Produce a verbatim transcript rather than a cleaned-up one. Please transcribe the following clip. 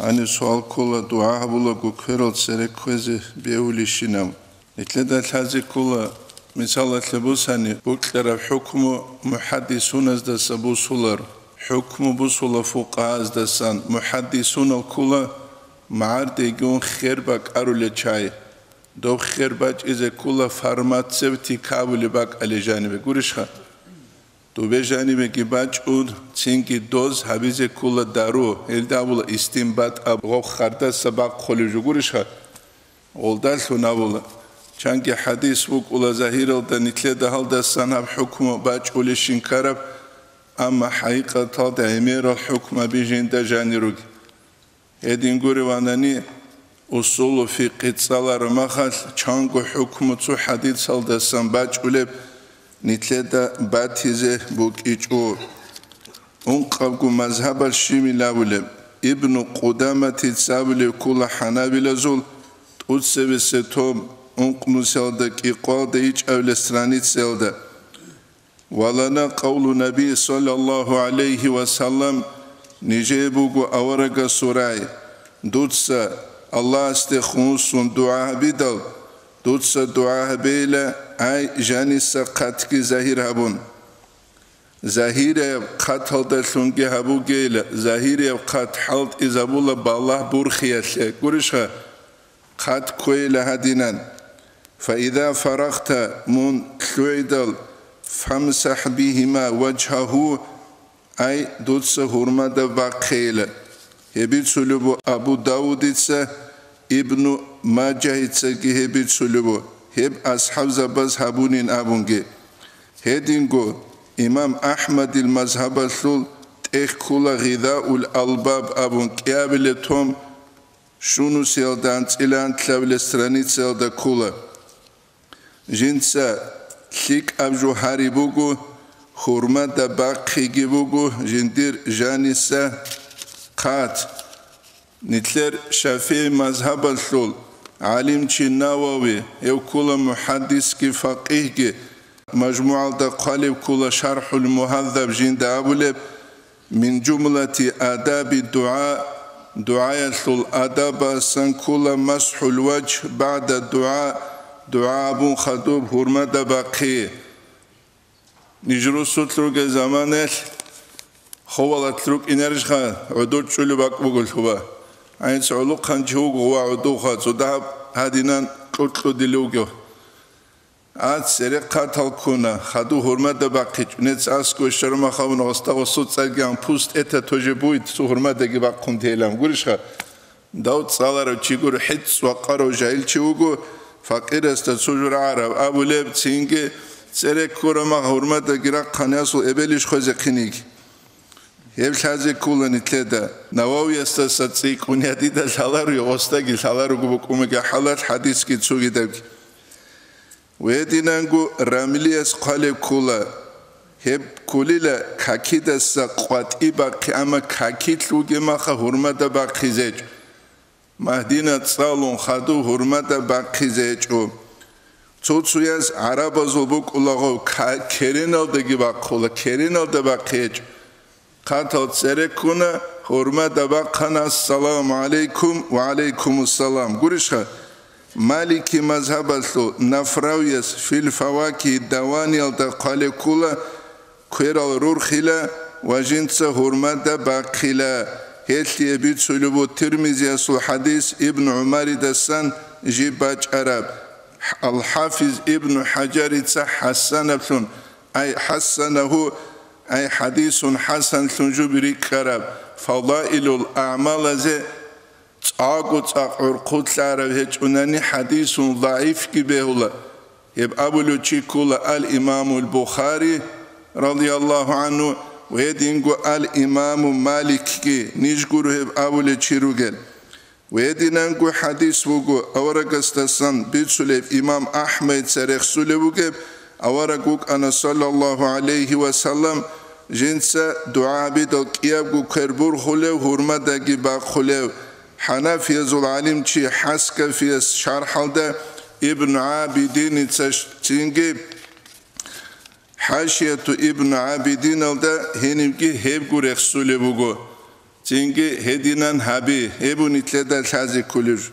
Гьаниб суал ккола, дугӀа гьабулаго кверал цере кквезе бегьулищинаб? Нилъеда лъазе ккола, мисалалъе бусани, букьараб хӀукму мухӀаддисуназдаса бусулар, хӀукму бусула фукъагьаздасан, мухӀаддисунал ккола магӀардеги ун хер бакӀарулел чагӀи, доб хер бачӀизе ккола фармацевтик абулеб бакӀалде жанибе, гурищха? Дубе жанибеги бачӀун, цинги доз гьабизе ккола дару, гьелда абула истинбат аб, гъоб хардаса бахъулеб жо, гурищха? Гъолдалъун абула. Чанги хӀадис букӀула загьиралда, нилъеда гьалдасан гьаб хӀукму бачӀулищин ккараб, амма хӀакъикъаталда гӀемерал хӀукмаби жинда жанируги. Гьедин гуреванани, усулу фикъи цӀалараб махалъ чанго хӀукму цо хӀадисалдасан бачӀулеб нилъеда батизе букӀичӀо. Ункъабго мазгьабалъ щибил абулеб, Ибну Къудаматица абулеб ккола хӀанабилазул тӀоцебесеб том, ункънусиялда кӀикъоялда ичӀабилеб страницаялда. Ва лана къавлу Наби саллаллагьу гӀалайгьи ва саллам, нижее буго аварагасул рагӀи: дуца Аллагьасде хунусун дугӀа гьабидал, дуца дугӀа гьабейила, ай, жаниса хъатги загьир гьабун. Загьирияб хъаталдалъунги гьабугейила, загьирияб хъат хӀалтӀизабула балагь бурхиялъе, гурищха? Хъат кквейила гьадинан: «Фаиза фарагъта», мун лъугӀидал, «фамсахӀ бигьима важгьагьу», ай, дуца гьурмада бахъейила. Гьеб бицулеб бу Абу Давудица, Ибну Мажагьицаги гьеб бицулеб бу, гьеб асхӀабзабаз гьабунин абунги. Гьединго имам АхӀмадил мазгьабалъул тӀехь ккола Гъизаул Албаб абун кӀиабилеб том, щунусиялда анцӀила анлъабилеб страницаялда ккола. Жинца лъикӀаб жо гьари буго, гьурмада бахъиги буго жиндир жаниса хъат. Нилъер ШафигӀи мазгьабалъул гӀалимчи Навави, гьев ккола мухӀаддисги факъигьги, МажмугӀалда хъвалеб ккола ШархӀул Мугьаззаб жинда абулеб, «Мин жумлати адаби дугӀа», дугӀаялъул адабасан ккола масхӀул важгь багӀда дугӀа, дугӀа абун хадуб гьурмада бахъи. Ниж русулъ ругел заманаялъ ховалалъ рукӀинарищха гӀодор чӀулеб бакӀ бугелъуба? ГӀинца гӀолохъанчи вуго ва гӀодовха цо дагьаб гьадинан кьукьудилев вугев. А, церехъатал ккуна, хадуб гьурмада бахъичӀо, нецц аскӀове щвараб махалъ абуна, гъосда гъосул цӀарги ан, пусть это тоже будет, цо гьурмадаги бахъун тейилан, гурищха? Дав цӀаларав чи гуро, хӀицӀ вакъарав жагьил чи вуго, факъирасда цо жо рагӀараб абулеб, цинги цере ккураб мах гьурмадаги рахъани асул эбелищ хвезехъин йиги. Гьеб лъазе ккола нилъеда, Нававиясдаса цӀикӀкӀун я дида лъаларо, гъосдаги лъаларого букӀун бугеб хӀалалъ хӀадисги цогидабги. Гьединанго Рамлияс хъвалеб ккола, гьеб кколила какидаса къватӀи бахъи, амма какилъ вугеб маха гьурмада бахъизе гьечӀо. Магьдина цӀалун хадуб гьурмада бахъизе гьечӀо. Цо-цояз гӀарабазул букӀулаго ка-, кереналдаги бахъула, кереналда бахъи гьечӀо. Хъатал цере ккуна, гьурмада бахъана: «Ассаламу гӀалайкум». «Ва гӀалайкумуссалам». Гурищха? Малики мазгьабалъул Нафравияс фил Фавакигьи даваниялда хъвалеб ккола: кверал рурхила ва жинца гьурмада бахъила. Гьелъие бицулеб бу Тирмизиясул хӀадис Ибн ГӀумаридасан жиб бачӀараб. Ал-ХӀафиз Ибн ХӀажарица хӀасанаблъун, ай хӀассанагьу, ай хӀадисун хӀасанлъун жуби рикӀкӀараб, Фадаилул АгӀмалазе цӀакъго цӀакъ гӀурхъулъараб гьечӀунани хӀадисун загӀифги бегьула. Гьеб абулев чи ккола ал-Имамул Бухари, радияллагьу гӀанху, ва гьединго ал-Имаму Маликги, ниж гуро гьеб абулев чи ругел. Гьединанго хӀадис вуго, аварагасдасан бицулеб, имам АхӀмадица рехсулеб бугеб, авараг вукӀана, саллаллагьу гӀалайгьи ва саллам, жинца дугӀа гьабидал кӀиябго квер бурхулев, гьурмадаги бахъулев. ХӀанафиязул гӀалимчи ХӀаскафияс шархӀалда Ибн ГӀабидиница цинги ХӀашияту Ибн ГӀабидиналда гьенибги гьебго рехсулеб буго. Цинги гьединан гьабе, гьеб ун нилъеда лъазе кколеб жо.